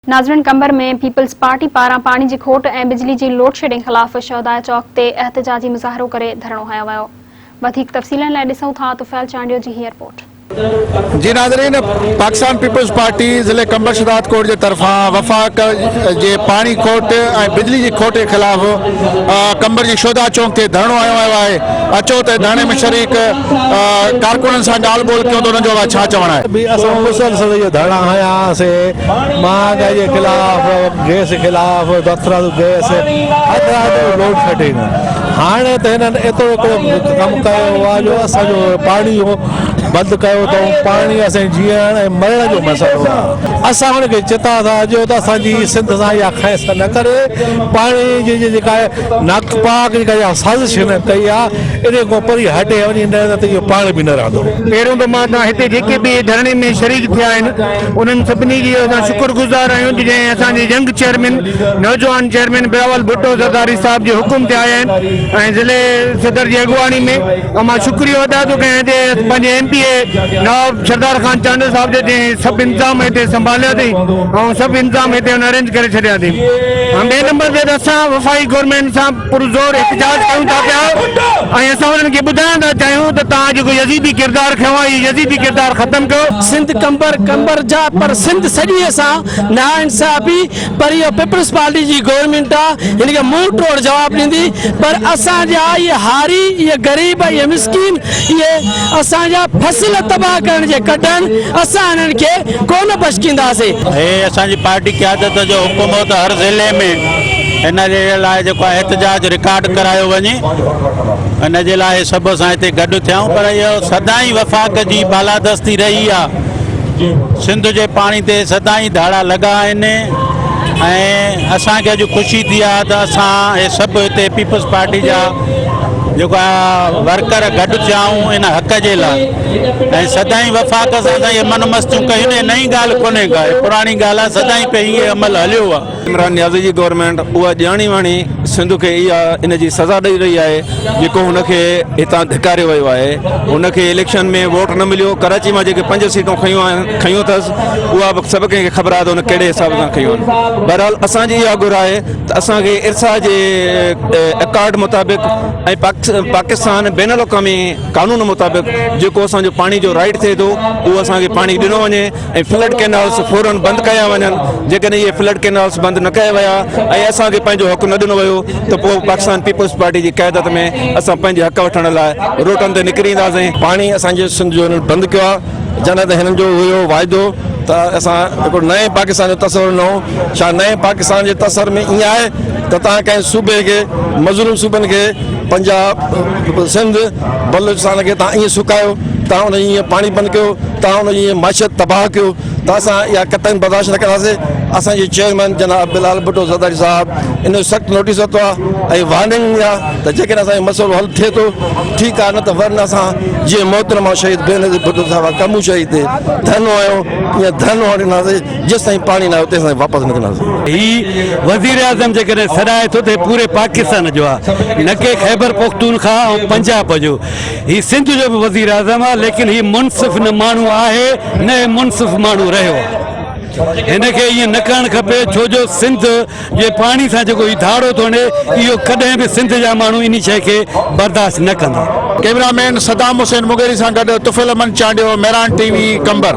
ناظرين Qambar ۾ peoples party پاران پاڻي جي کوٽ ۽ بجلي جي لوڊشيڊنگ خلاف شهداء چوڪ تي احتجاجي مظاهرو ڪري ڌرڻو هنيو ويو. وڌيڪ تفصيلن لاء ڏسون ٿا طفيل چانڊيو جي هي رپورٽ. جي ناظرين پاڪستان پيپلز پارٽي ضلعي قمبر شهدادڪوٽ جي طرفان وفاق جي پاڻي کوٽ ۽ بجلي جي کوٽ جي خلاف قمبر جي شهداء چونڪ تي ڌرڻو هنيو ويو آهي اچو ته ڌرڻي ۾ شريڪ ڪارڪنن سان ڳالهه ٻولهه ڪيون ته انهن جو ڇا چوڻ آهي. به اسان مسلسل اهي ڌرڻا هنيا سي مهانگائي جي خلاف گئس خلاف هٿرادو گئس هٿرادو لوڊ شيڊنگ هاڻي ته هنن ايترو هڪڙو ڪم ڪيو آهي جو اسان جو پاڻي بند ڪيو اٿئون پاڻي اسان جي جيئڻ ۽ مرڻ جو مسئلو آهي اسان هن کي چتاء ٿا ڏيون ته اسان جي سنڌ سان اها خيس نه ڪري پاڻي جي جيڪا ناپاڪ جيڪا اها سازش هن ڪئي آهي انهيء کان پري هٽي وڃي نه ته اهو پاڻ به نه رهندو. پهريون ته مان توهان هتي جيڪي به ڌرڻي ۾ شريڪ ٿيا آهن انهن سڀني جي اسان شڪر گذار آهيون ته جنهن اسان جي ينگ چيئرمين نوجوان چيئرمين بلاول ڀٽو زرداري صاحب جي حڪم تي آيا آهن ۽ ضلعي صدر جي اڳواڻي ۾ ۽ مان شڪريو ادا ٿو ڪيان هتي پنهنجي M P A Nawab Sardar Khan Chandio صاحب جو جنهن سڀ انتظام هتي سنڀاليا اٿئي ۽ سڀ انتظام هتي هن ارينج ڪري ڇڏيا اٿئي ۽ ٻئي نمبر تي ته اسان وفاقي گورنمينٽ سان پرزور احتجاج ڪيون ٿا پيا ۽ اسان انهن کي ٻڌائڻ ٿا چاهيون ته توهان جيڪو يزيدي ڪردار کنيو آهي اهو يزيدي ڪردار ختم ڪيو. سنڌ قمبر قمبر جا پر سنڌ سڄي سان ناانصافي پر اهو پيپلز پارٽي جي گورنمينٽ آ هن کي منهن ٽوڙ جواب ڏيندي پر اسان جا اهي هاري اهي غريب اهي مسڪين اهي اسان جا فصل تباهه ڪرڻ جي ڪڍن اسان انهن کي ڪونه بشڪينداسي. هي اسان جي پارٽي قيادت جو حڪم هو ته هر ضلعي ۾ ان جي لاء جيڪو آهي احتجاج رڪارڊ ڪرايو وڃي ان جي لاء سڀ اسان هتي گڏ ٿيا آهيون پر اهو سدائين وفاق جي بالادستي رهي آهي سنڌ جي پاڻي تي سدائين ڌاڙا لڳا آهن ۽ اسان کي اڄ خوشي ٿي آهي ته اسان هي سڀ هتي پيپلز پارٽي جا جيڪو آهي ورڪر گڏ ٿيا آهيون ان حق جي لاء ۽ سدائين وفاق سان اسان اهي من مستيون ڪيون آهن نئين ڳالهه ڪونهي ڪا پراڻي ڳالهه آهي سدائين پئي اهي عمل هليو آهي. عمران نيازي جي گورنمينٽ اها ڄاڻي واڻي سنڌ کي اها ان جي سزا ڏئي رهي آهي جيڪو هن کي هتان ڌڪاريو ويو آهي هن کي اليڪشن ۾ ووٽ نه مليو ڪراچي مان جيڪي پنج سيٽون کنيون آهن کنيون اٿس اها به سڀ ڪنهن کي خبر آهي ته هن ڪهڙي حساب سان کنيون آهن بهرحال اسان جي اها گهر آهي ته اسان کي ارسا جي اڪارڊ مطابق ۽ پاڪستان بين الاقوامي قانون مطابق جيڪو اسان جو پاڻي جو رائٽ ٿئي ٿو اهو اسان کي پاڻي ڏنو وڃي ۽ فلڊ ڪينالز فورن بند ڪيا وڃن جيڪڏهن اهي فلڊ ڪينالز بند نه ڪيا ويا ۽ اسان کي پنهنجو حق نه ڏنو ويو ته پوء پاڪستان پيپلز پارٽي جي قيادت ۾ اسان پنهنجي حق وٺڻ لاء روڊن تي نڪري اينداسين. پاڻي اسان جي سنڌ جو هنن بند ڪيو آهي جڏهن ته هنن جو هيو واعدو ته اسان هڪڙو نئين پاڪستان جو تصور ڏنو هو ڇا نئين پاڪستان جي تصور ۾ ائين آهي ته توهان ڪنهن صوبي کي مظلوم صوبن کي پنجاب سنڌ بلوچستان کي توهان ائين سڪايو توهان ان جي ائين پاڻي بند ڪيو توهان ان جي ائين معيشت تباهه ڪيو ته اسان اها قطعن برداشت نه ڪنداسين اسان جي چيئرمين جناب بلال ڀٽو زرداري صاحب ان جو سخت نوٽيس ورتو آهي ۽ وارننگ ڏني آهي ته جيڪڏهن اسان جو مسئلو حل ٿئي ٿو ٺيڪ آهي نه ته ورنه اسان جيئن محترمه شهيد بينظير ڀٽو صاحب ڪمون شهيد تي ڌرڻو هنيو ائين ڌرڻو هڻنداسين جيستائين پاڻي نه آيو تيستائين واپس نه ٿينداسين. هي وزيراعظم جيڪڏهن سڏائي ٿو ته هي پوري پاڪستان جو آهي نه ڪي خيبر پختونخوا ۽ پنجاب جو. هي سنڌ جو به وزيراعظم آهي ليڪن هي منصف نه ماڻهو آهي نه هي منصف ماڻهو رهيو آهي. هن کي ائين نه ڪرڻ کپي ڇو جو سنڌ جي پاڻي سان جيڪو هي ڌاڙو ٿو هڻي اهو ڪڏهن به سنڌ جا ماڻهو انهي شيء کي برداشت نه ڪندا. ڪئميرا مين صدام حسين مغيري سان گڏ طفيل احمد چانڊيو، مهراڻ ٽي وي، قمبر.